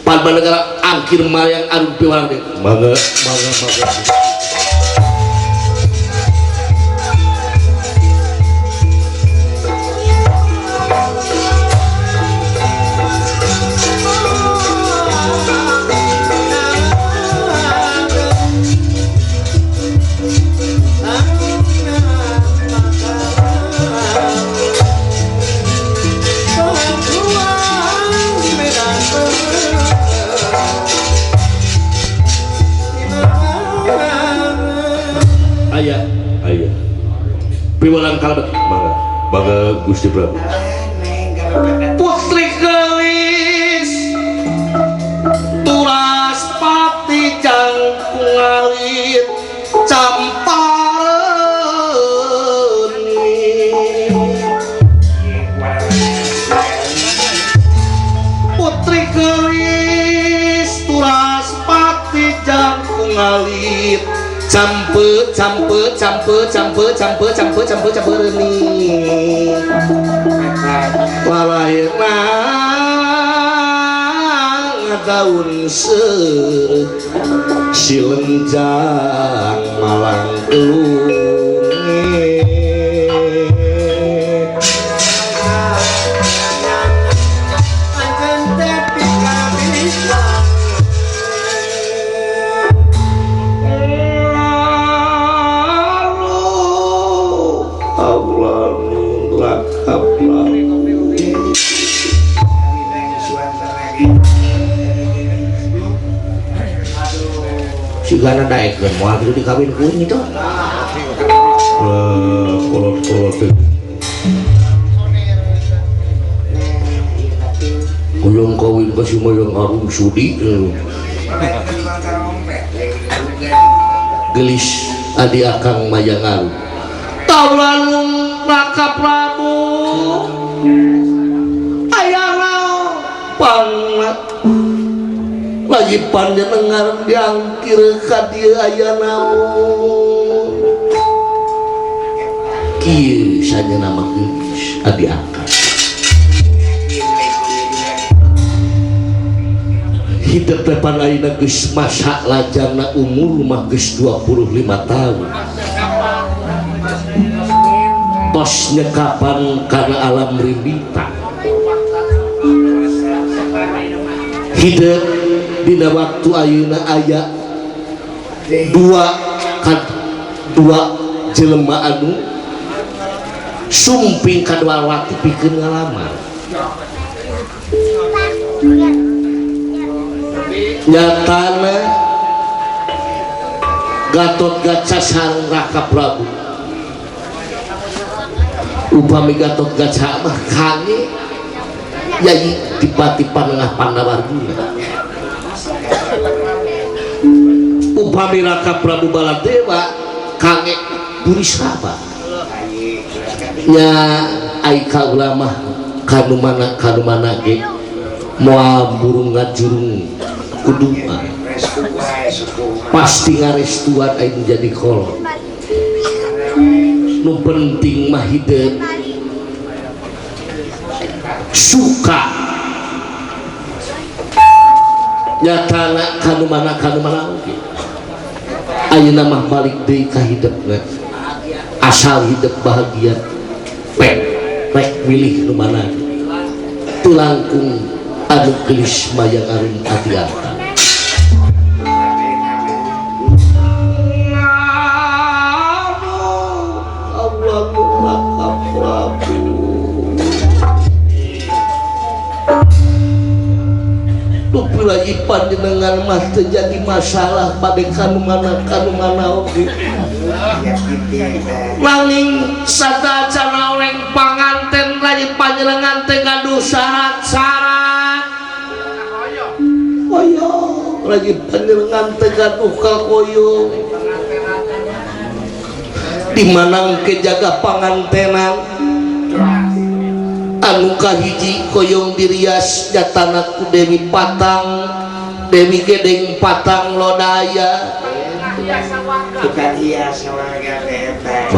Padma Negara angkir mayang arum piwarang deui. Mangga mangga mangga. Aya aya piwarang kalebet. Mangga mangga Gusti Prabu. Putri Gelis turas pati jangkung alit campareni. Putri Gelis turas pati jangkung alit campe campe campe campe campe campe campe campe reni. Lalairna daun seureuh silenjang malang kelunge. Sigana daekeun moal kitu dikawin ku itu. Kolot-kolot Kuyang kawin ka si Mayang Arum Sudi. Gelis adi akang Mayang Arum. Taulalung Raka Prabu aya naon pangna lagi panjenengan diangkir ka dieu aya naon kieu sanyeuna mah geus adi akang hidup depan ayeuna geus masa lajangna umur mah geus 25 tahun tos nyekapan kana alam rimbita hidup dina waktu ayeuna aya dua jelema anu sumping kadua wati pikeun ngalamar nyatana Gatot Kaca sareng Raka Prabu. Upami Gatot Kaca mah kange Yai Dipati Panengah Pandawarguna. Upami Raka Prabu Baladewa kange Burisrawa. Nya ai kaula mah kanu mana ge moal burung ngajurung kudu pasti ngarestuan aing jadi kolot. Nu penting mah hidup suka nyatana kanu mana oge ayeuna mah balik deui ka hidupna asal hidup bahagia pek rek milih nu mana teu langkung anu gelis Mayang Arum adi akang. Lagi panjenengan mah terjadi masalah pada kanu mana oge. Nanging sadacana oleng panganten lagi panjenengan teh gaduh syarat-syarat. Koyo lagi panjenengan teh gaduh kakoyo. Di mana ke jaga pangantenan anu kahiji koyong dirias nyatana ku Dewi Patang Dewi Gedeng Patang Lodaya. Bukan hias warga eta.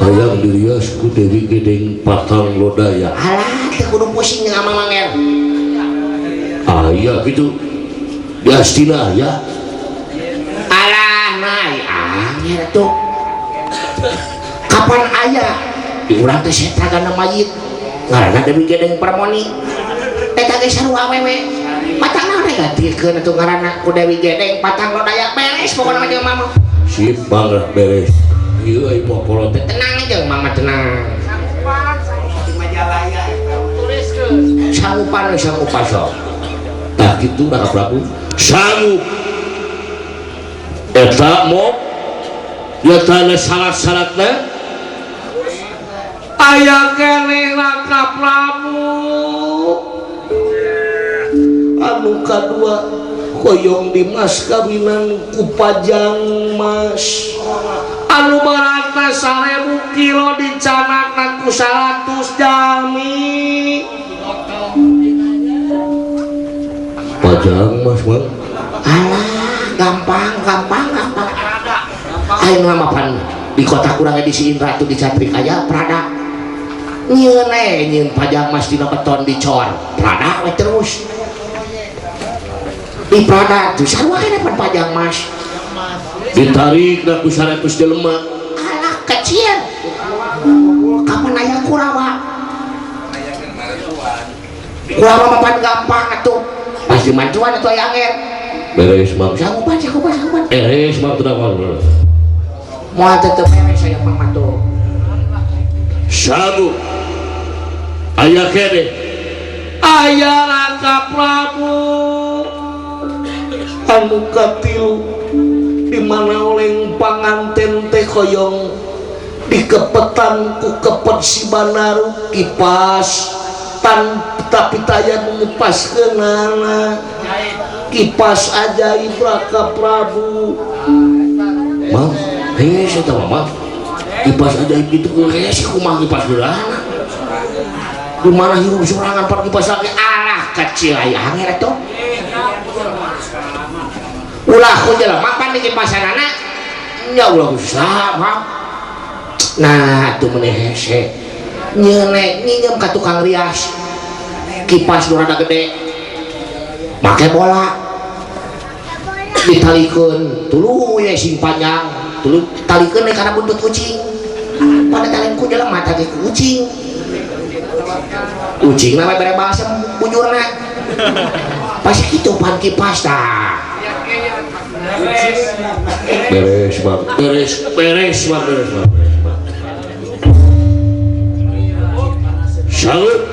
Hayang dirias ku Dewi Gedeng Patang Lodaya. Alah Teu kudu pusing jeung Amang Manger. Ah iya gitu. Di Astina ya. Alah nah anger tuh. Kapan aya di urang teh setragana mayit. Ngaranna Dewi Gedeng Permoni. Eta ge sarua awewe. Patang naon rek gantikeun atuh ngaranna ku Dewi Gedeng patang lodaya beres pokona mah jeung Mama. Sip bang beres. Ieu ai pokona teh tenang jeung Mama tenang. Di Majalaya. Sanggupan sanggupan sok. Tah kitu Raka Prabu. Sanggup. Eta mo nyatana syarat-syaratna aya keneh Raka Prabu. Anu kadua hoyong dimas kawinan ku pajang mas. Anu beratna 1000 kilo dicanakna ku 100 jalmi. Pajang mas bang. Alah gampang gampang gampang. Ayo nama pan di kota kurang di si Indra tuh di Catrik aja Prada. Nyieun we nyieun pajang mas dina beton dicor. Prada we terus. Di Prada tuh sarua keneh pan pajang mas. Ditarik ku 100 jelema. Alah kecil. Kapan aya Kurawa? Kurawa mah pan gampang atuh. Pas dimancuan atuh aya anger. Beres bang. Sanggupan sanggupan sanggupan. Beres bang teu naon. Moal tetep beres aya mang mah tuh. Sanggup. Aya keneh. Aya Raka Prabu. Anu katilu di mana oleng panganten teh hoyong dikepetan ku kepet si Banaru kipas tan tapi taya ngepaskeunana kipas ajaib Raka Prabu. Mang, hese tah mah kipas ajaib kitu hese kumaha kipas geulana. Di mana hirup sorangan par kipas lagi alah kecil aya anger atuh. Ulah ku jelema pan di kipasanana nya ulah ku susah mah. Nah atuh meuni hese nyeune nginjem ka tukang rias kipas nu rada gede make bola ditalikeun tuluy we sing panjang tuluy talikeun we kana buntut kucing pada talen ku jelema tadi ku kucing kucing na we bere balsem bujurna pasti kitu pan kipas tah. Beres bang, beres, beres bang, beres bang, beres bang. Salut,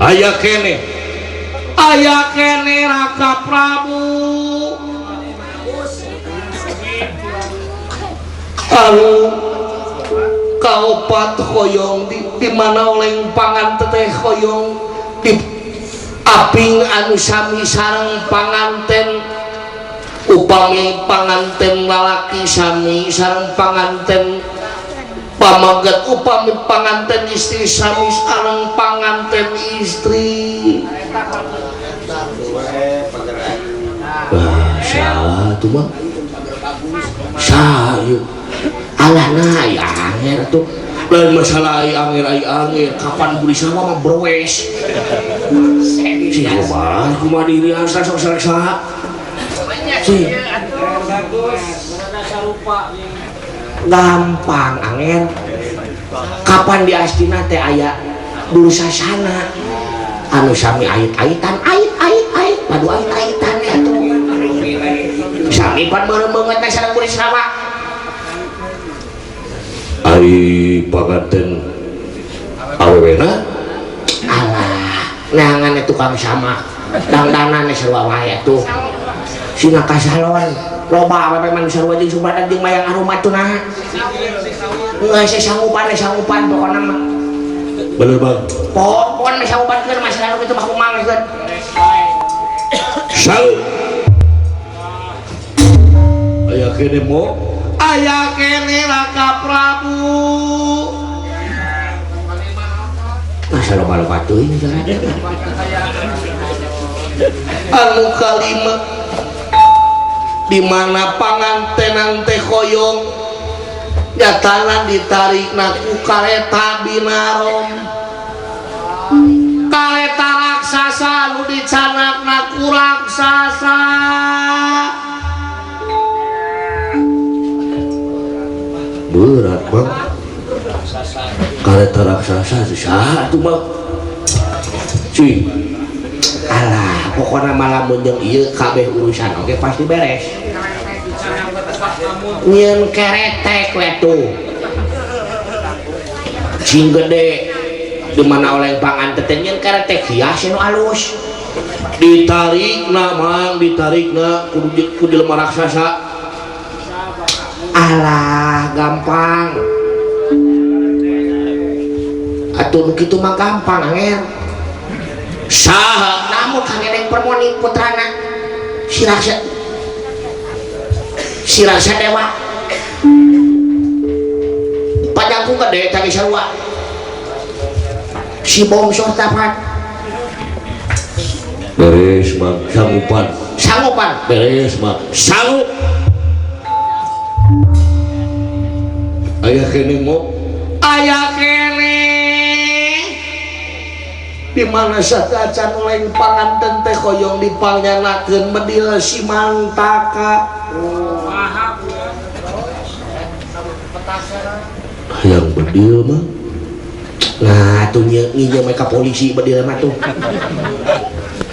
aya keneh Raka Prabu. Anu kaopat hoyong di mana oleng pangan teteh hoyong di aping anu sami sareng panganten. Upami panganten lalaki sami sareng panganten pamaget, upami panganten istri sami sareng panganten istri. Wah, salah tuh mah. Salah ieu. Alah nah ai anger tuh. Lain masalah ai anger ai anger, kapan beli sawah mah browes. Si kumaha kumaha diri asa sok salah. Si gampang anger. Kapan di Astina teh aya bulusasana anu sami ait-aitan ait-ait ait padu ait-aitan atuh. Sami pan meureum beungeut teh sareng buli sawa. Ai panganten awewena alah neangan tukang sama dangdanan sarua wae atuh. Sina kasalon loba awewe mah sarua jeung subadan jeung mayang arumat tuh nah. Geus sanggupan sanggupan pokona mah. Bener bang. Pokona mah sanggupan keur masalah kitu mah kumang geus. Sanggup. Aya kene mo, aya kene Raka Prabu. Masa loba-loba teuing jalan. Anu kalima di mana pangantenan teh hoyong nyatana ditarik ku kareta binarom. Kareta raksasa nu dicanakna ku raksasa. Berat bang. Kareta raksasa saha atuh mah? Cuy. Alah, pokona mah lamun jeung ieu kabeh urusan oge pasti beres. Nyieun keretek we tuh. Cing gede di mana oleh panganten teh nyieun keretek hias nu alus. Ditarikna mang, ditarikna ku jelema raksasa. Alah, gampang. Atuh nu kitu mah gampang anger. Saha? Namun Kang Edeng Permoni putrana si Raksa, si Raksa Dewa. Panjangku gede tadi sarua. Si bongsor tapat. Beres mah sanggupan. Sanggupan. Beres mah sanggup. Aya kene mo. Aya kene. Di mana sakacan oleng panganten teh koyong dipangyanakeun bedil Simantaka. Hayang bedil mah. Nah, tuh nginjem ka polisi bedil mah tuh.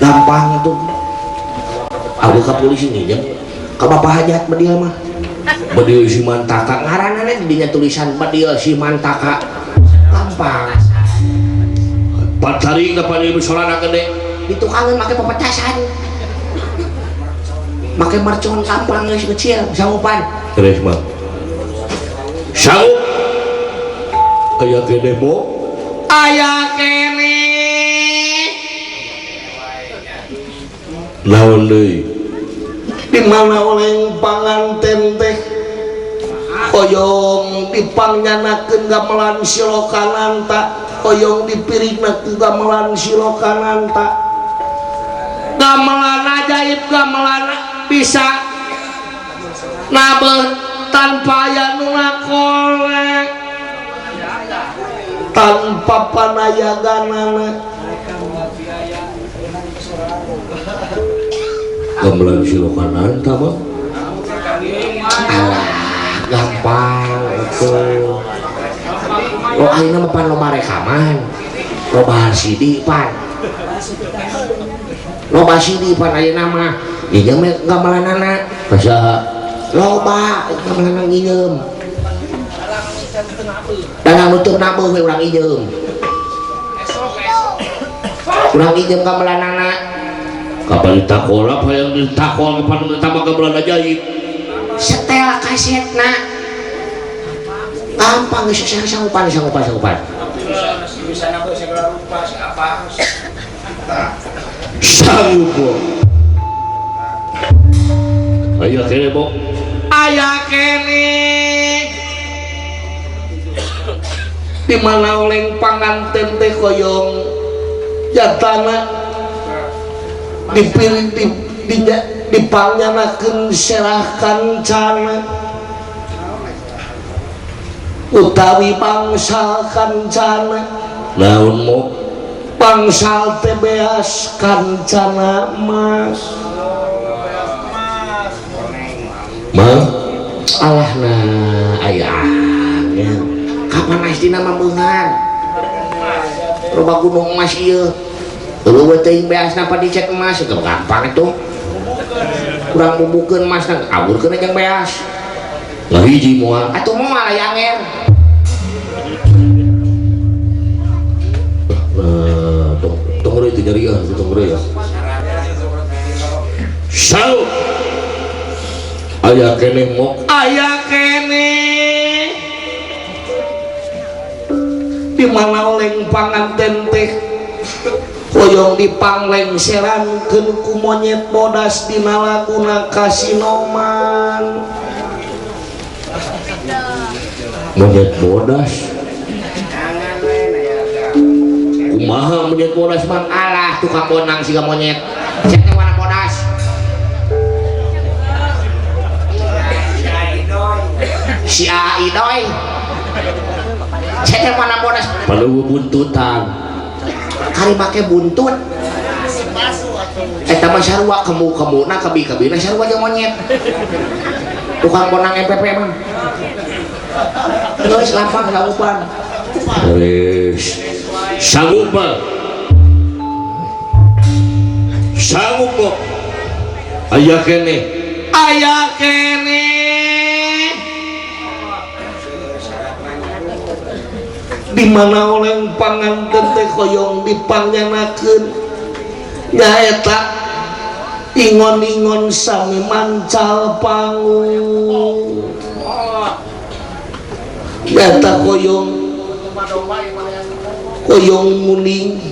Gampang tuh. Aku ka polisi nginjem ka bapak hajat bedil mah. Bedil Simantaka ngaranna di dinya tulisan bedil Simantaka. Gampang. Pataring depan ieu sorana gede. Ditukangeun make pepetasan. Make mercon gampang geus kecil sanggupan. Terus mah. Sanggup. Aya kene mo. Aya kene. Naon deui? Di mana oleng panganten teh koyong dipangyanakeun gamelan Silokananta, koyong dipirikna ku gamelan Silokananta. Gamelan ajaib, gamelan bisa nabeuh tanpa aya nu ngakolek, tanpa panayaganana. Gamelan Silokananta mah alah gampang itu. Lo ayeuna mah pan loba rekaman, loba CD pan, loba CD pan ayeuna mah nginjem gamelanana. Saha? Loba gamelanana nginjem. Dalang nutup nabeuh we urang injem. Urang injem gamelanana. Kapan ditakol apa yang ditakol kapan ditambah gamelan ajaib. Setel kasetna. Gampang geus sanggupan sanggupan sanggupan. Sanggup. Aya kene bo. Aya kene. Di mana oleng panganten teh koyong jatana dipiring dipangyanakeun serah kancana utawi bangsal kancana. Naon mo? Bangsal teh beas kancana emas. Mah alah na aya angel. Kapan asdina mah beunghar? Loba gunung emas ieu. Eueuh teuing beasna pa dicek emas gampang atuh. Kurang bubukeun emasna aburkeun jeung beas. Lah hiji moal atuh moal aya anger. Tong tong teu nyeri ah, tong ya. Sanggup. Aya kene mok. Aya kene. Di mana oleng panganten teh koyong dipanglengserankeun ku monyet bodas dina laguna Kasinoman. Monyet bodas. Kumaha monyet bodas mang? Alah tukang bonang siga monyet. Cek teh warna bodas. Si Aidoy. Cek teh warna bodas. Palu buntutan. Kari make buntut. Eta mah sarua kemu-kemuna kebi-kebina sarua jeung monyet. Tukang bonang MPP mah. Geus lampang sanggupan. Beres. Sanggup mah. Sanggup kok. Aya keneh. Aya keneh. Di mana oleng panganten teh koyong dipangyanakeun nyaeta ingon-ingon sami mancal panggung nyaeta koyong koyong muning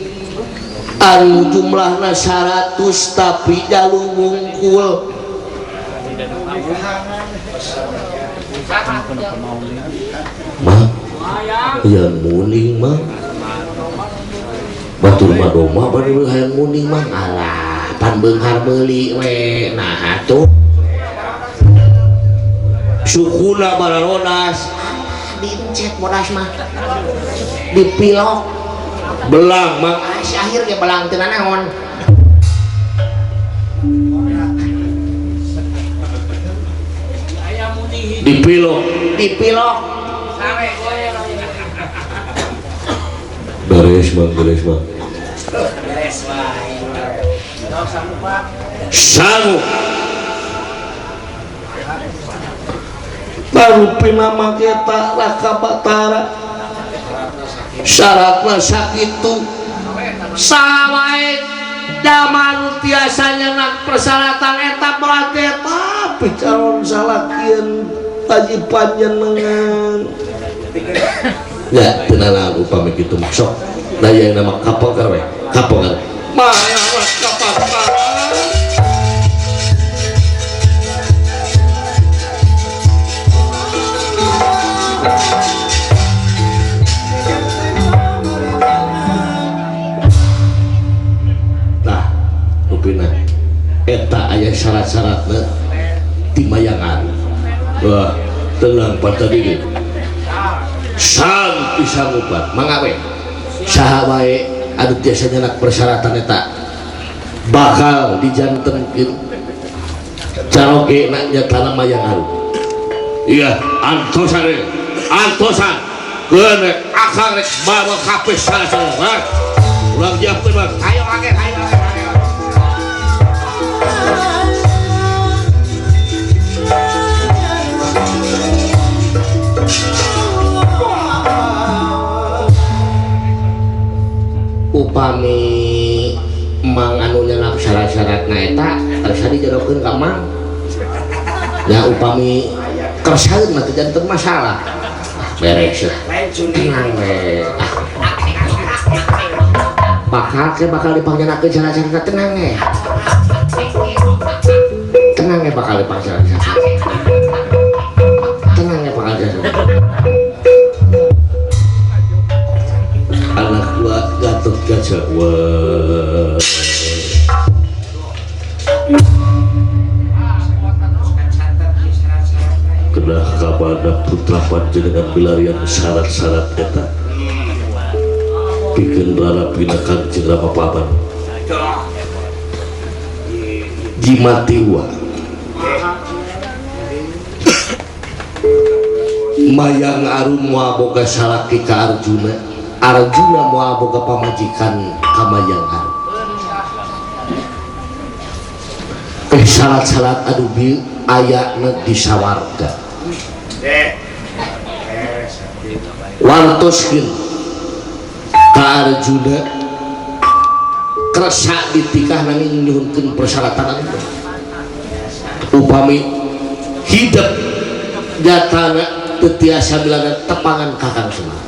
anu jumlahna 100 tapi jalu wungkul mah hayang muning mah batur mah doma bari hayang muning mah alah pan beunghar meuli we nah atuh sukuna bararodas dincet bodas mah dipilok belang mah si akhir ge belang teu nanaon dipilok dipilok beres bang, beres bang, beres wae. Sanggup. Baru pinama kita Raka Batara syaratna sakitu sawae zaman tiasanya nak persyaratan eta berarti tapi calon salakieun taji panjenengan ya tenang upami kitu sok daya nama kapengker we kapengker maya kapengker. Tah rupina eta aya syarat-syaratna timayangan. Wah tenang patadi sang pisanggupan mangga we saha wae anu tiasa nyenak persyaratan eta bakal dijantenkeun caroge na nyatana mayang arum. Iya antosan we antosan keun rek akang rek bawa kabeh salah-salah ulang jiapkeun bang ayo ayo ayo ayo. Upami mang anu nyenak syarat-syaratna eta kersa dijodohkeun ka mang ya upami kersaeun mah teu janten masalah beres lah tenang we bakal ke bakal dipanggilkeun syarat-syaratna tenang we tenang we bakal dipanggilkeun syarat-syaratna tenang we bakal dipanggilkeun anak gua Gatot Kaca wah kedah kabada putra panjenengan bilarian syarat-syarat eta pikeun rarapina Kanjeng Rama Paman jimatiwa mayang arum moal boga salaki ka Arjuna, Arjuna moal boga pamajikan ka mayang arum. Syarat-syarat anu bieu ayana di sawarga. Wartoskeun ka Arjuna kersa ditikah nanging nyuhunkeun persyaratan anu upami hidup nyatana teu tiasa bilana tepangan Kakang Semar.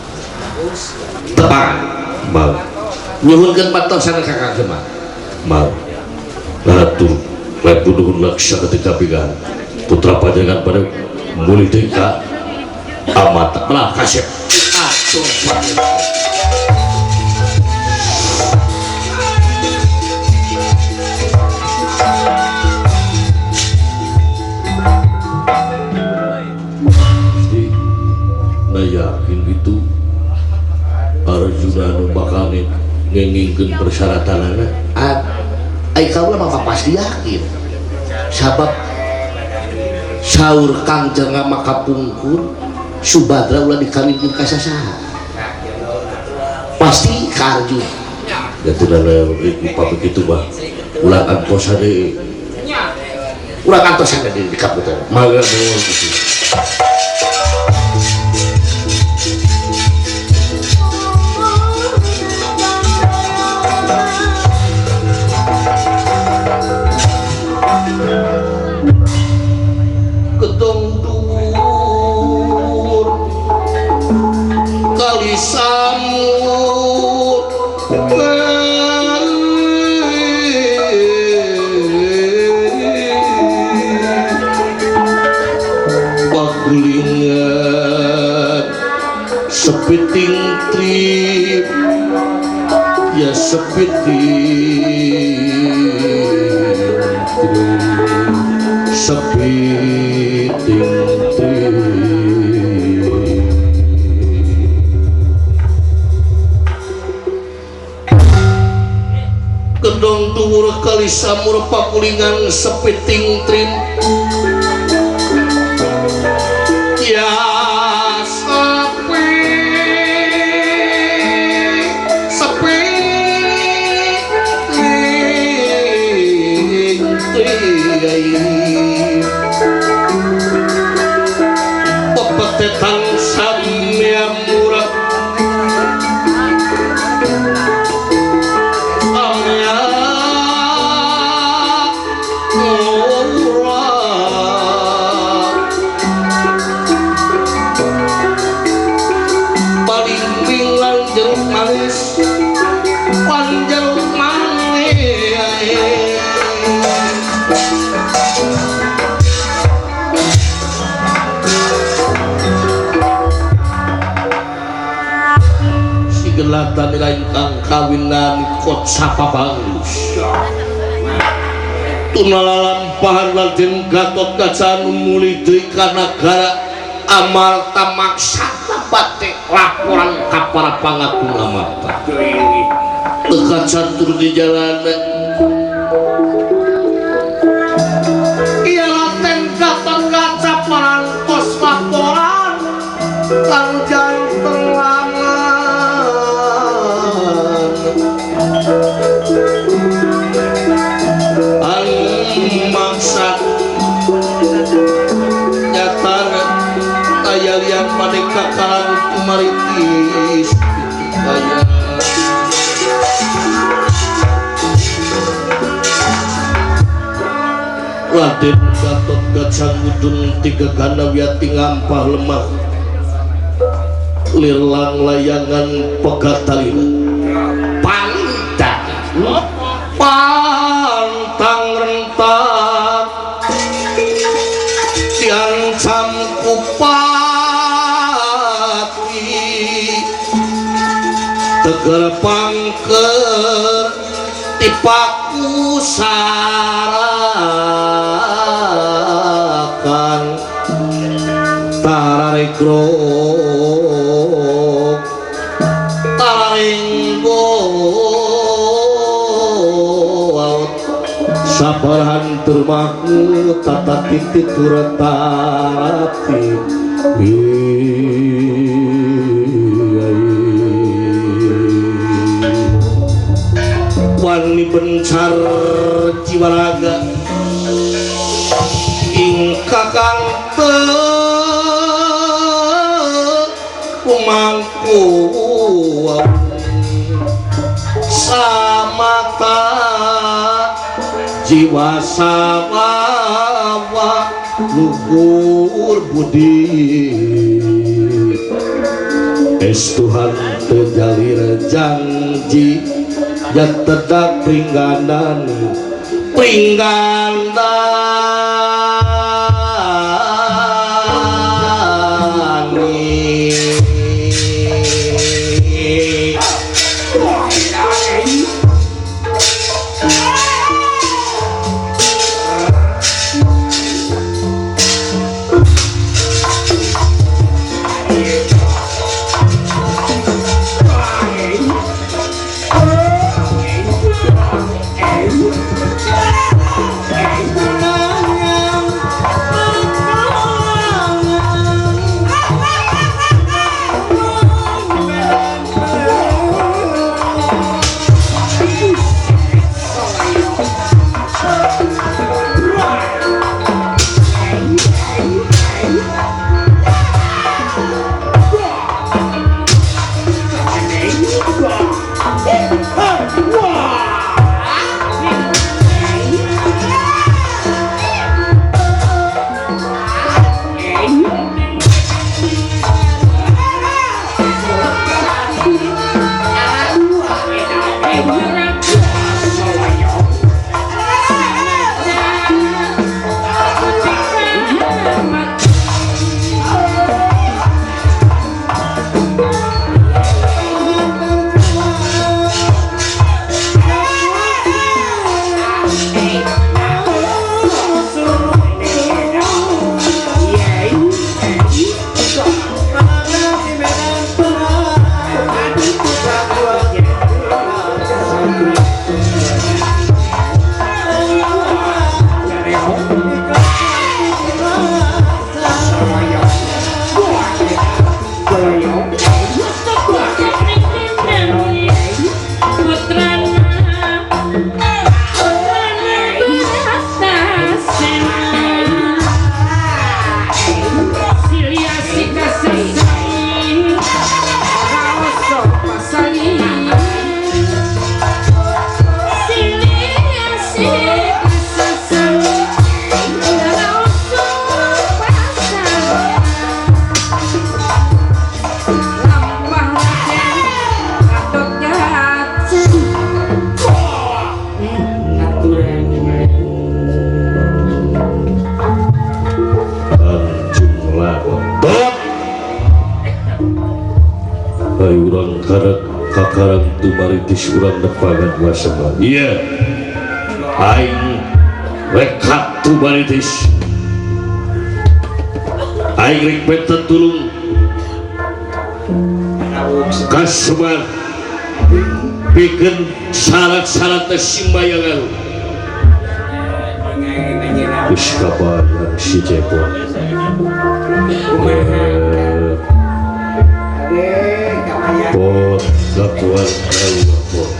Tepangan mau nyuhunkeun patosan Kakang Semar mau ratu Lebunuhun laksa ketika pigan putra panjenengan pada mulih deui ka amata belah kasep atur pasti nah yakin gitu Arjuna nu bakal Ngengingkeun persyaratanana. Ai kaula mah pasti yakin. Sabab saur Kangjeng Rama kapungkur Subadra ulah dikawinkeun ka sasaha. Pasti ka Arjuna. Gantunana upami kitu mah ulah antosan deui. Ulah antosan deui di kaputer. Mangga nuhun kitu. Gedong dhuwur kali samur pagulingan sepiting trip ya sepiting trip sepiting trip gedong dhuwur kali samur pakulingan sepiting trim ya sepi sepiting trim pepetetan samya murah amya murah paling lan jeruk manis lan jeruk manis sigelatan lain kang kawinan kot sapa bangus tunalalampahan Raden Gatotkaca nu muli deui ka nagara Amarta maksana bate laporan ka para pangagung Amarta teu kacatur di jalanan ieu Raden Gatotkaca parantos laporan kang janten langan anu maksad nyatana aya lian padeka karang tumaritis aya Raden Gatotkaca ngudun tiga ganda wiyati ngampah lemah lirlang layangan pegatalina pantang pantang rentang diancam kupati tegar pangker tipaku sarakan tararegrok tararinggo sabarahan termaku tata titi turatati wani bencar jiwaraga ingkang kumangku samata jiwa sawawa luhur budi es Tuhan terjalir janji yang tetap pringganan pringganani Urang karek kakarang tumaritis urang nepangan wasema. Iya. Aing rek tumaritis. Aing rek minta tulung ka Semar pikeun syarat-syarat teh simbayangan. Geus kabayang si Cepot. Pot dakuan kaula pot.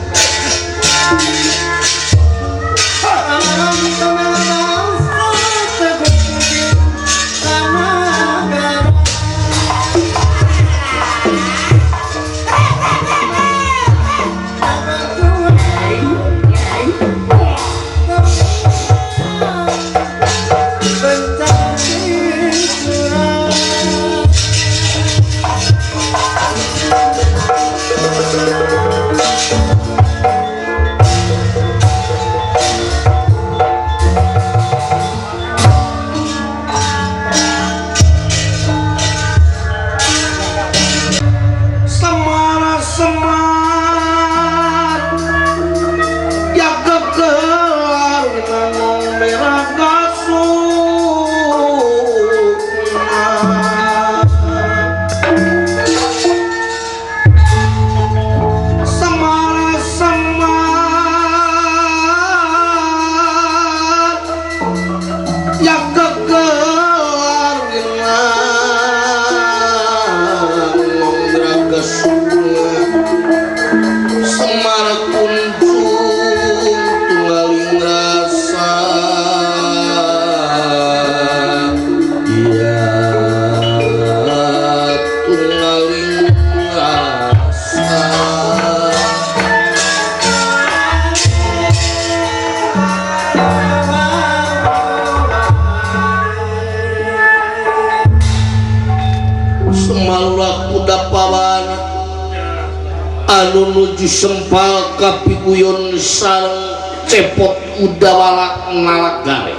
Anu nuju sempal kapiguyon sareng Cepot Udawala nalak gare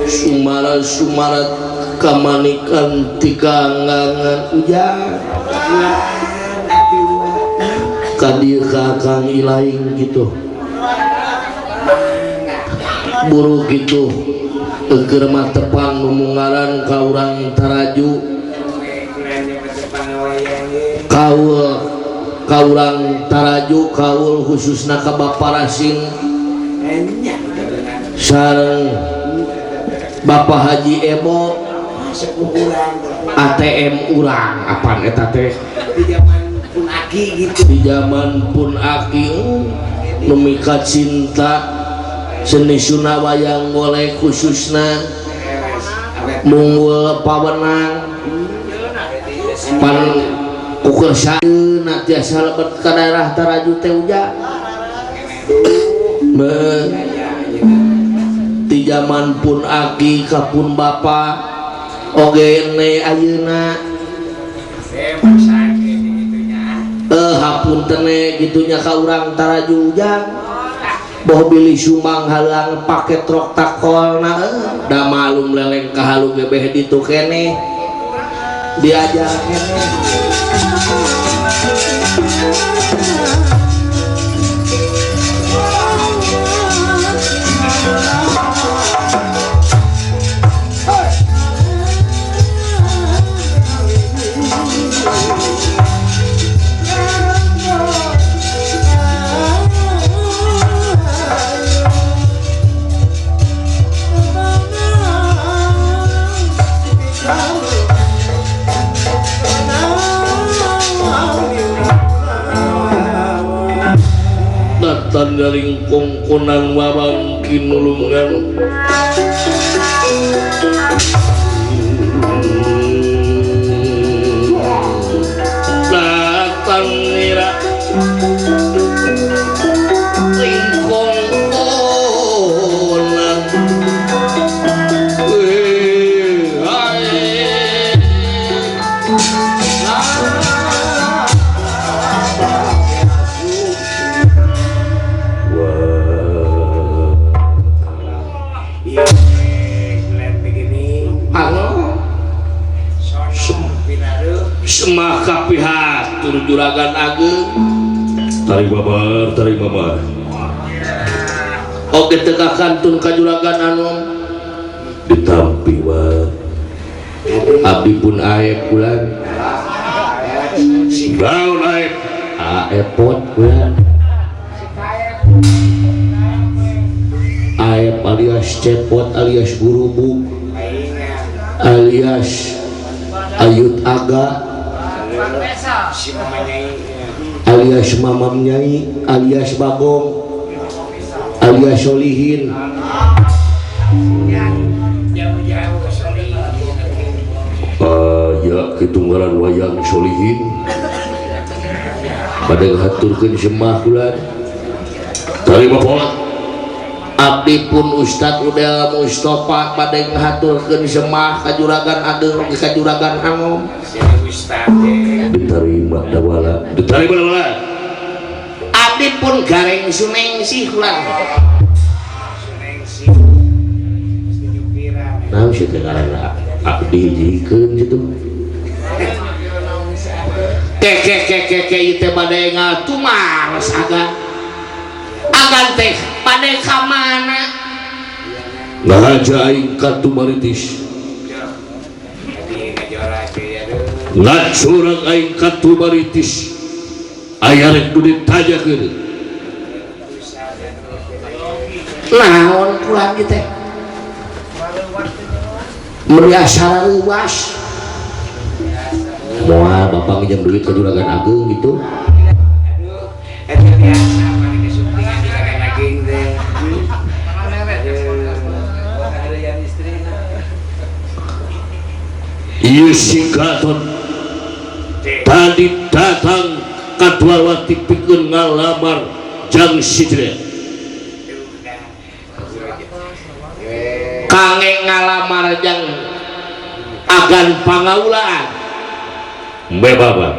sumara sumara kamanikan tikangangan ujang kadieu ka Kang Ilaing gitu buru gitu keur mah tepang numungaran ka urang Taraju kaul kaurang Taraju kaul khususna ka Bapak Rasin sareng Bapak Haji Ebo ATM urang apaan eta teh di zaman pun aki gitu di zaman pun aki memikat cinta seni suna wayang golek khususna munggul pawenang pan ukur saeuna tiasa lebet ka daerah Taraju teh ujang di zaman pun aki ka pun bapa oge ne ayeuna hapunten gitunya ka urang Taraju ujang boh bilih Sumbang halang pake truk takolna da malum leleng ka halu gebeh ditu keneh diajar keneh. Datan garing kongkonan wawang kinulungan Datan nira ringkongkonan Semah kapihatur juragan ageung Tarik babar, tarik babar. Oge teu kakantun ka juragan anom Ditampi wa. Abdi pun aep bulan. Naon aep? Aepot bulan. Aep alias cepot alias gurubuk alias ayut aga alias mamam nyai alias bagong alias solihin Ya kitunggaran wayang solihin pada ngaturkeun semah bulan tarima pola abdi pun Ustad Udel Mustafa pada ngaturkeun semah ka juragan ageung oge ka juragan anom diterima dawala diterima dawala abdi pun gareng sunengsih ulah naon sih teh ngaranna abdi hijikeun kitu keke keke ke ieu teh bade ngatumaros agan agan teh bade ka mana ngahaja aing ka Tumaritis ngacurang aing ka Tumaritis aya rek nu ditajakeun naon kurang ieu teh meuni asara leuwas moal bapak nginjem duit ka juragan ageung gitu. Aduh, eta biasa mah kesuntingan juragan ageung teh. Ieu si Gatot tadi datang ka Dwarwati pikeun ngalamar jang si Jre. Kange ngalamar jang agan pangaulaan. Mbe baba.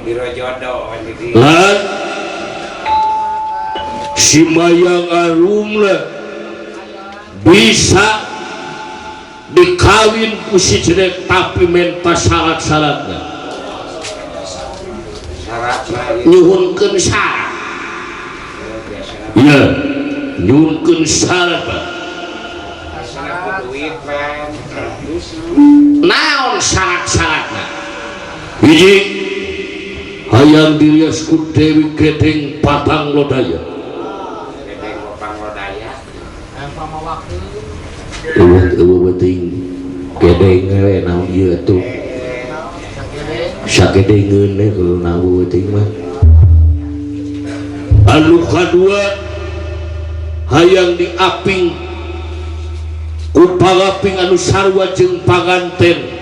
Biro jodoh jadi. Lan si Mayang Arumna bisa dikawin ku si Jre tapi menta syarat-syaratna. Syarat mah nyuhunkeun syarat. Iya, nyuhunkeun syarat Pak. Naon syarat-syaratna? Hiji, hayang dirias ku Dewi Gedeng Patang Lodaya. Gedeng Patang Lodaya. Eueuh penting gedeng we naon ieu atuh. Sagedengeun we kudu naon penting mah. Anu kadua hayang diaping ku pangaping anu sarua jeung panganten.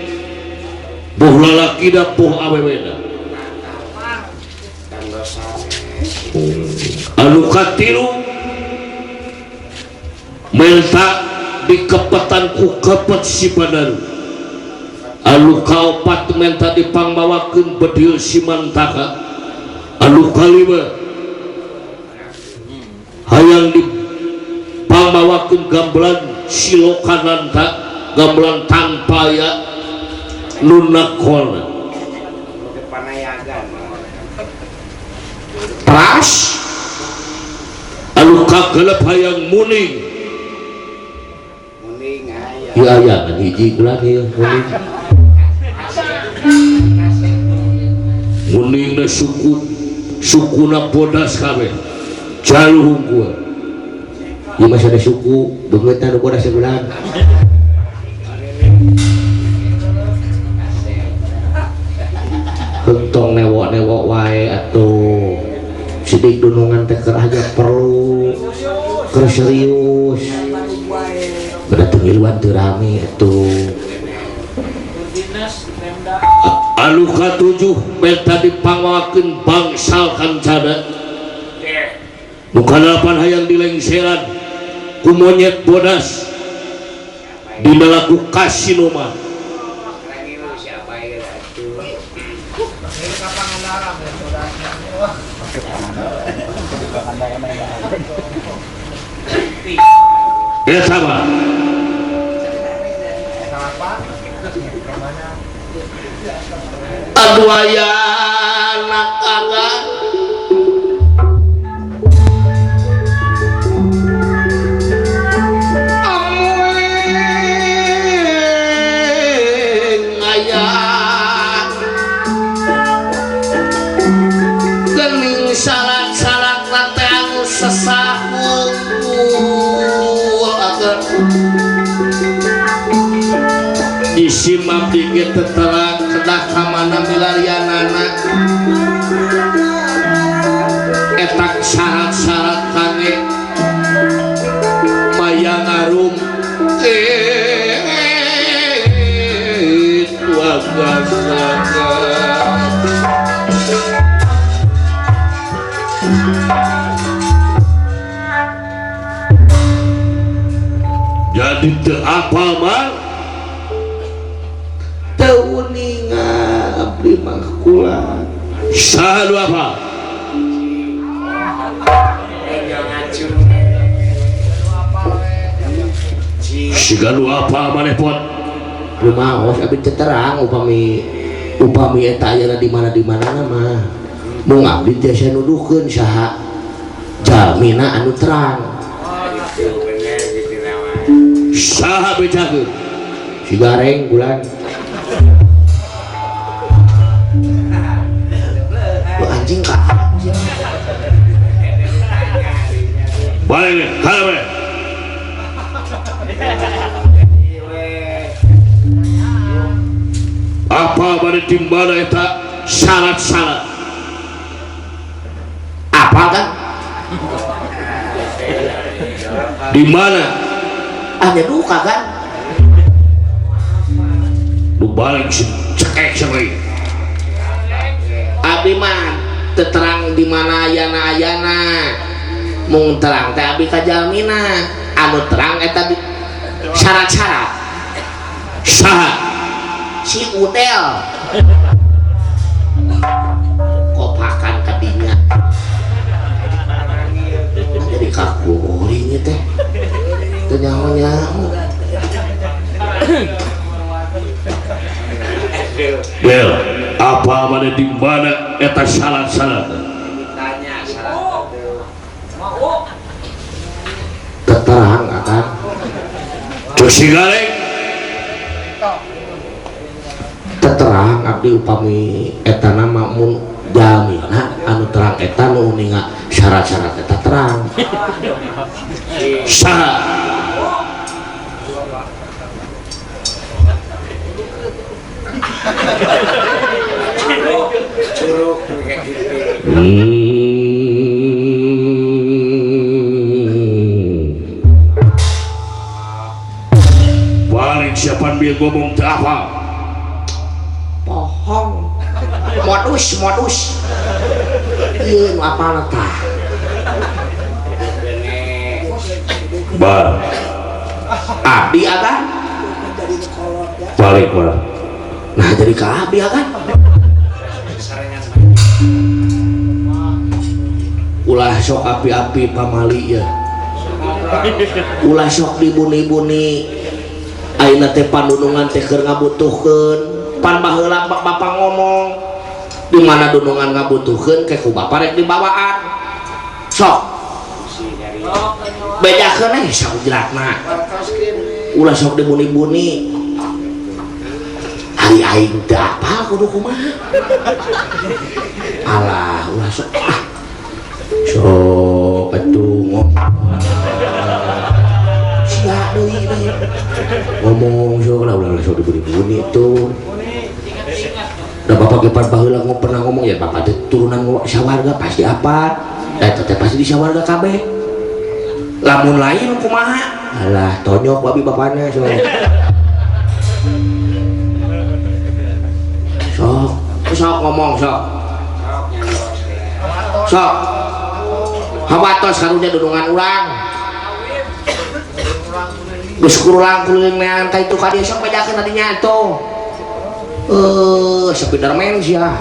Boh lalakina boh awewena. Anu katilu menta dikepetan ku kepet si Badaru. Anu kaopat menta dipangmawakeun bedil si Mantaka. Anu kalima hayang dipangmawakeun gamelan si Lokananta, gamelan tanpa aya lunakona. Pras anu kagelep hayang muning. Muning aya. Ieu aya kan hiji ulah ieu muning. Muningna suku sukuna bodas kabeh. Jaluh hungkul. Ieu mah sada suku beungeutna nu bodas sabulan. Entong newok-newok wae atuh. Si Sidik dunungan teh keur aja perlu keur serius. Beda teu ngiluan teu rame atuh. Anu katujuh menta dipangwakeun bangsal kancana. Nu kadalapan hayang dilengseran ku monyet bodas dina laku kasinoman. Eta mah aduh aya anak anak ameng aya gening salat-salat teh anu sesah wungkul agar isi abdi ge teu terang kedah ka mana milarianana etak syarat-syarat kangge mayang arum jadi teu apa mah teu uninga abdi mah kula saha nu apa siga nu apa maneh pot lumaos abdi teu terang upami upami eta ayana di mana di mana mah mung abdi tiasa nuduhkeun saha jalmina anu terang saha bejakeun si gareng bulan lu anjing ka balik kana apa bade timbana eta syarat-syarat apa kan di mana hanya duka kan lu balik si cekek sekali abdi mah terang di mana ayana ayana mung terang teh abdi ka jalmina anu terang eta syarat-syarat saha si Udel kopakan kadinya jadi kakuring teh teu nyaho-nyaho Bel apa mana di mana eta syarat-syarat ditanya syarat terang akan si gareng terang abdi upami eta nama mun jalmina anu terang eta nu uninga syarat-syarat eta terang saha curug kayak gitu. Balik siapa biar ngomong teu apa pohong modus modus ieu nu apalna tah bar abdi agan balik bar nah jadi ka abdi agan ulah sok api-api pamali ya ulah sok dibuni-buni ayeuna teh pandunungan teh keur ngabutuhkeun pan baheula bapak ngomong di mana dunungan ngabutuhkeun ke ku bapak rek dibawaan sok bedakeun eh saujratna ulah sok dibuni-buni hari aing teu apal kudu kumaha alah ulah sok ah sok atuh ngomong sia deui deui ngomong sok lah ulah sok dibuni-buni tuh da bapak ge pan baheula pernah ngomong ya bapak teh turunan sawarga pasti apa Eta teh pasti di sawarga kabeh. Lamun lain kumaha? Alah, tonyok babi bapana sok. Sok, sok ngomong sok. Sok. Hawatos karunya dudungan urang. Geus kurulang kuliling neangan ka itu ka dieu sok bejakeun tadinya atuh. Spiderman sia.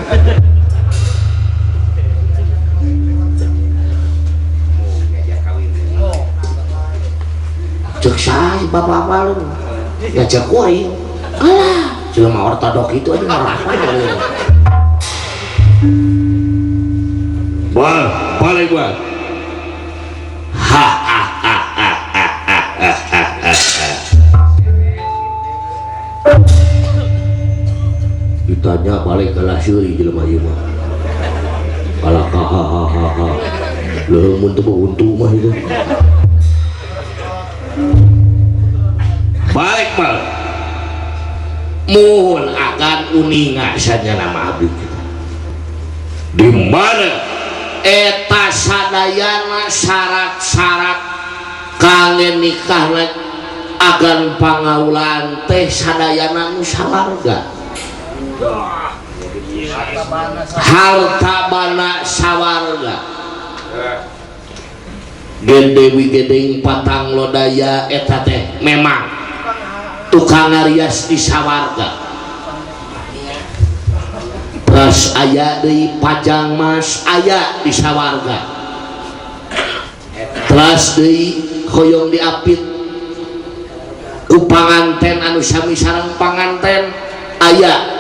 Cek saha si bapak apa lu? Ya cek kuring. Alah, jelema ortodok itu aja ngarapan. Wah, balik gua. Ha ha ha ha ha ha ha ha. Ditanya balik kalah seuri jelema ieu mah. Kalah ha ha ha ha. Leuh mun teu untu mah itu. Balik mal. Mohon akan uninga saja nama abdi kita. Di mana eta sadayana syarat-syarat kangge nikahna agan pangaulan teh sadayana nu sawarga. Harta bana sawarga. Dewi Gedeng Patang Lodaya eta teh memang tukang ngarias di sawarga. Terus aya deui Pajang Mas aya di sawarga. Terus deui hoyong diapit ku panganten anu sami sareng panganten aya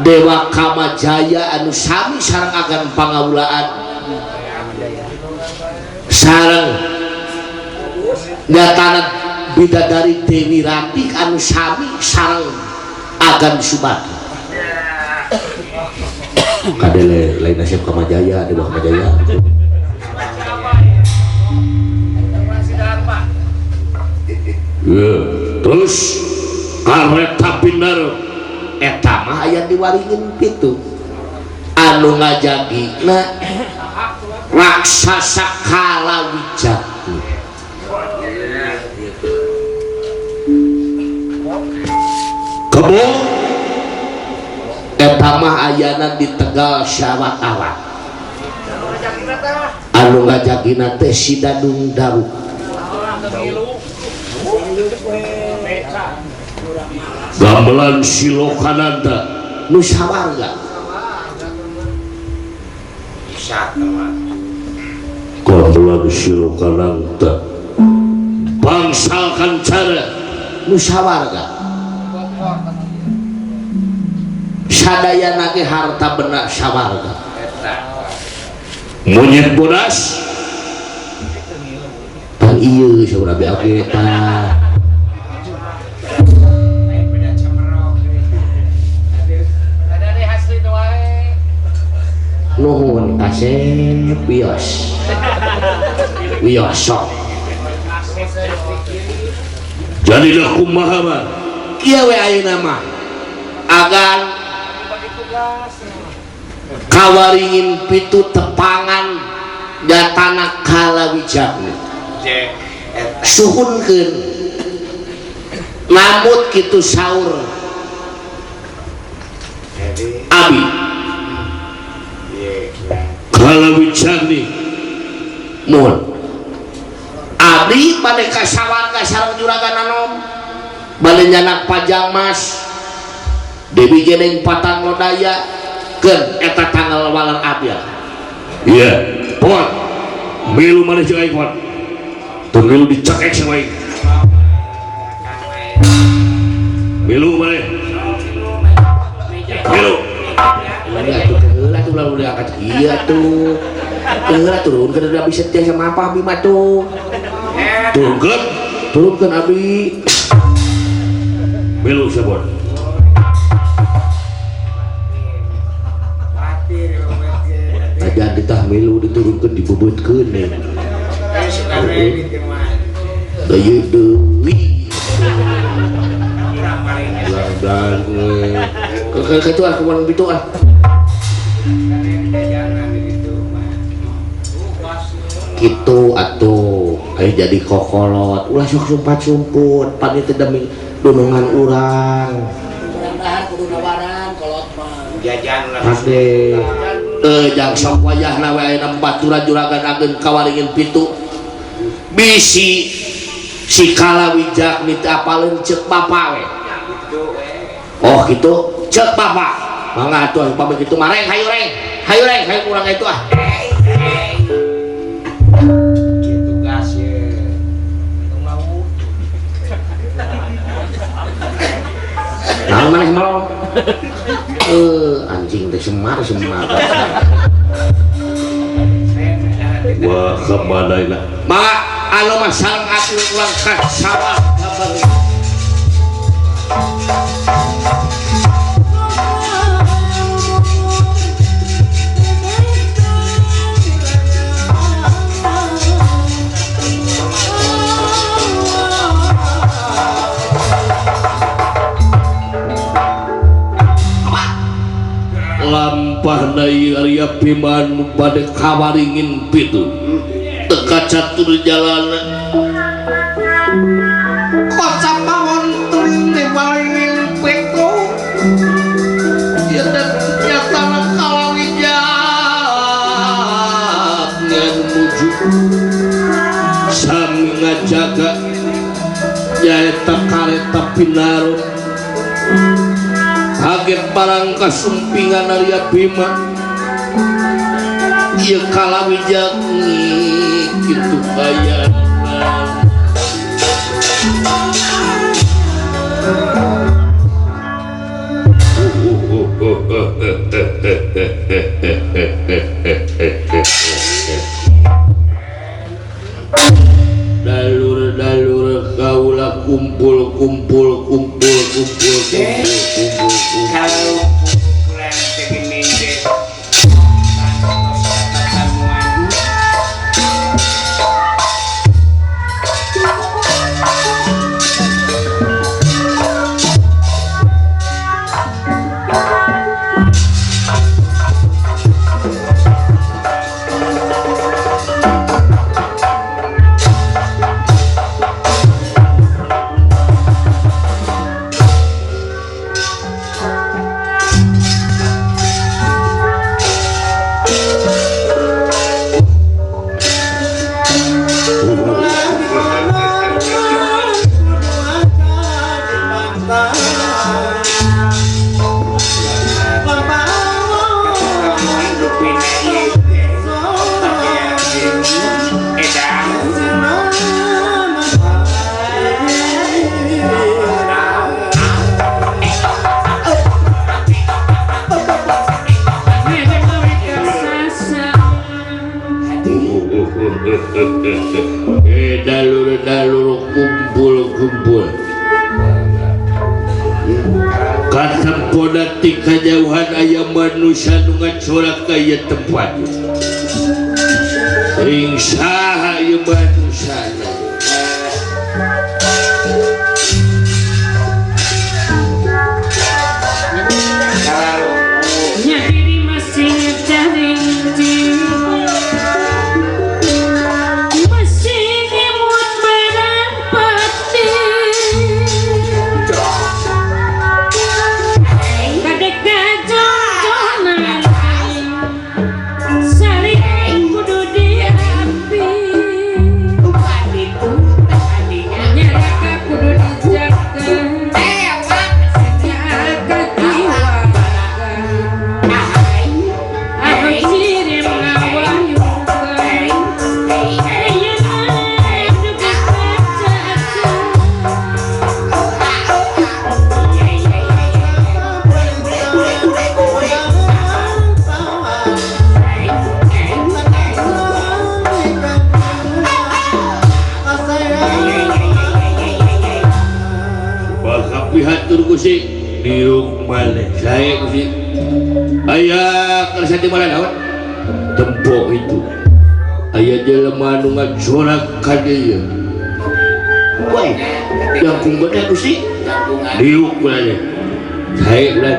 Dewa Kamajaya anu sami sareng agan pangaulaan sareng nyatana bidadari Dewi Ratih anu sami sareng agan Subadra. Kadele lain nasib Kamajaya, Dewa Kamajaya. Ya, terus kareta pinar eta mah aya di Waringin Pitu anu ngajagina raksasa Kalawijati. Kebo eta mah ayana di Tegal Syawat-awat anu ngajagina teh si Dadung Daruk. Gamelan Silokananta nu sawarga. Gamelan Silokananta bangsal kancana nu sawarga. Sadayana ge harta benda sawarga. Monyet bodas tang ieu saurang be oge tah. Nuhun kasep wios. Wios sok. Jadi dah kumaha mah? Kieu we ayeuna mah. Agan kawaringin pitu tepangan datana Kalawijati. Suhunkeun namut kitu saur abi. Kalawijati mun abdi bade ka sawarga sareng juragan anom bade nyanak Pajang Mas Dewi Gedeng Patang Lodaya keun eta tanggal waler abdi. Iya, pot milu maneh jeung aing pot teu milu dicekek sama aing. Milu maneh milu. Heula tuh ulah diangkat ieu tuh. Heula turunkeun udah bisa setia sama apa abi mah tuh. Turunkeun, turunkeun abi. Milu sabon. Aja ditah milu diturunkeun dibebeutkeun nih. Deui deui. Blang-blang. Ke itu ah, kemana itu ah. kitu atuh aya jadi kokolot ulah sok sumpat-sumput pan ieu teh demi dunungan urang Mudah-mudahan kudu nawaran kolot mah. Jajan lah. Ade jang sok wayahna we ayeuna baturan juragan ageun kawaringin pitu bisi si Kalawijak ni teu apaleun ceuk bapa we. Gitu we. Oh gitu ceuk bapa mangga atuh upami kitu mah reng hayu reng hayu reng hayu urang itu ah. Ieu tugas ye. Naon maneh melong anjing teh semar semar. Wah kemana ini? Mangga anu mah sareng atuh urang ka sawah kabar. Lampah ieu Arya Bima nu bade kawaringin pitu teka catur jalana Kocap mawon turing di waringin pitu ieu teh nyatana Kalawijak ngan muju sami ngajaga nyaeta kareta pinarum kaget barang kasumpingan Arya Bima ieu Kalawijak kitu kayana. Dalur-dalur kaula kumpul kumpul kumpul kumpul kumpul kumpul kumpul. Kalau kumpulan teh geuning teh. Tatamuan. Tatamuan rupina ieu teh. Pakaian edan. Dalur-dalur kumpul-kumpul katempona ti kajauhan aya manusia nu ngacorak ka ieu tempat ring saha ieu manusana. Kalau Nyadiri masih cari masih ngemut barang pati kadek gajong-jongan saling kudu diapi nyaraka kudu dijaga jaga jiwa. Bakal pihatur Gusti diuk maneh sae Gusti aya kersa di mana naon tempo itu aya jelema nu ngacorak ka dieu woi jangkung gede Gusti diuk maneh sae ulah.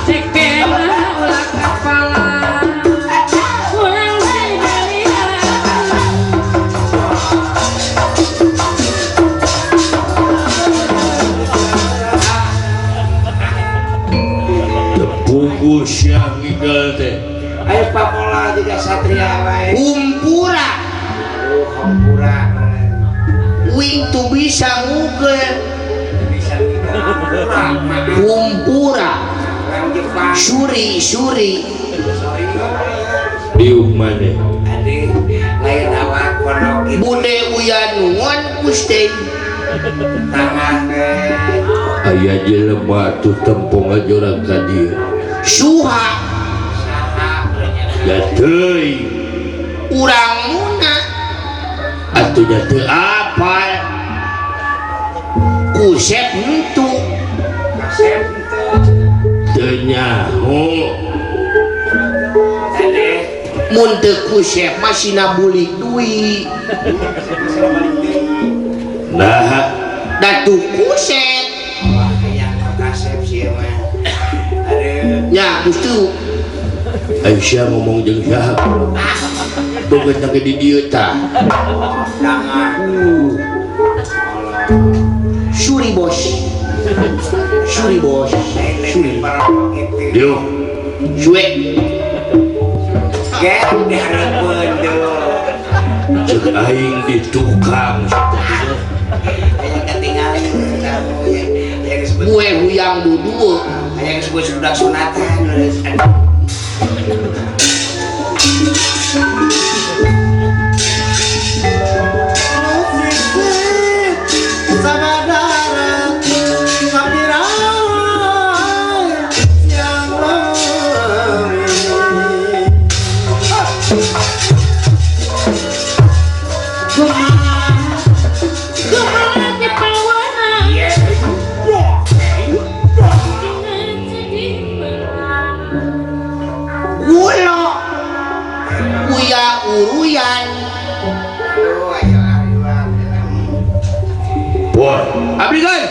Cekena ulah kepala urang dibelian. Tepunggu siang ngigel teh. Ayo pamola juga satria wae. Kumpura. Oh, hampura. Wing tu bisa ngugel. Bisa ngigel. Kumpura. Orang Jepang. Suri suri. Diuk maneh. Aduh, lain awak pondok gitu. Bude uyan nuhun Gusti. Tangan teh. Aya jelema tuh tempong aja orang ka dieu. Suha Saha Ya teuing. Urang muna Atuh nya teu apal. Kusep henteu. Kasep teu. Teu nyaho. Aduh. Mun teu kusep mah sina bulik deui. Nah, Datu kusep. Wah, hayang ka kasep sieun mah. Aduh. Nya Gusti. Aisyah ngomong jeung saha? Boga teh di dieu tah. Tangan. Suri bos. Suri bos. Suri parok gitu. Diuk. Suwe. Ge dihareupeun deui. Ceuk aing di tukang. Hayang ketinggalan kamu yang disebut Gue huyang dudua. hayang disebut budak sunatan. Aduh. Kumaha di pawana Gulo. Uya uruyan. Aduh, ayo ayo. Por, Abdi kan.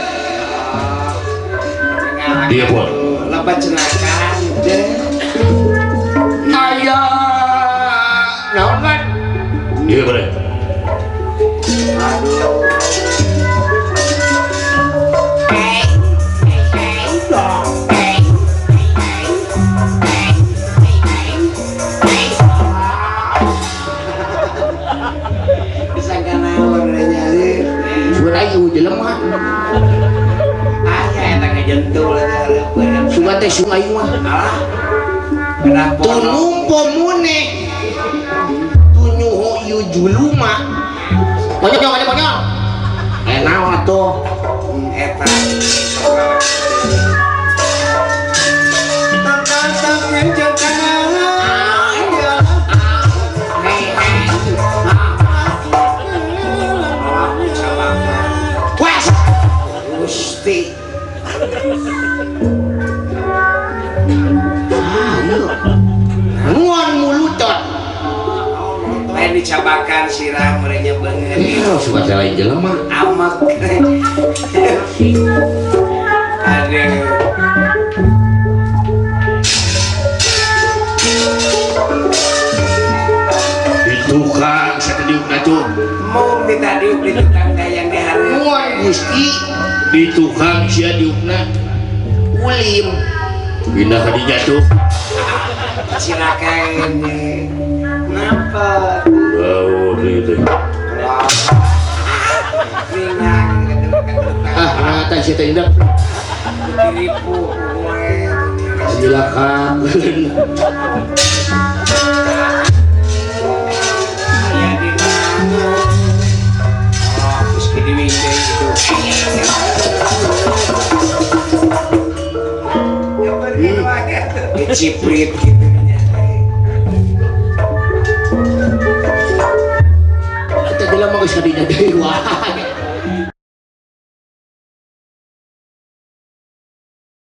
Dia, Pon. Lebat cenakan deh. Aya naon kan? Dia bare. Aduh. Disangka naon nya Sugan aing jelema. Aya eta ngejentul eta hareupeun. Sugan teh sung aing mah. Alah. Kenapa? Tu numpo mune. Tu nyuhu ieu juluma. Monyong ada monyong. Eh naon atuh? Eta. Wes. Gusti. Ah, ieu. Nuon mulutot. Lain dicabakan sirah merenya beungeut. Eh, sugan teh lain jelema. Amek. Aduh. Di tukang saya diukna tuh. Mau minta diuk di tukang dayang di hareup. Nuon Gusti Di tukang sia diukna. ulim. Pindah ka dinya tuh. Silakan. Napa? Bau deui teh. Ah, nah teh sia teh indep. Diripu gue. Silakan. Ya di mana? Oh, terus ke di window itu. Diciprit gitu. Eta jelema geus ka dinya deui wae.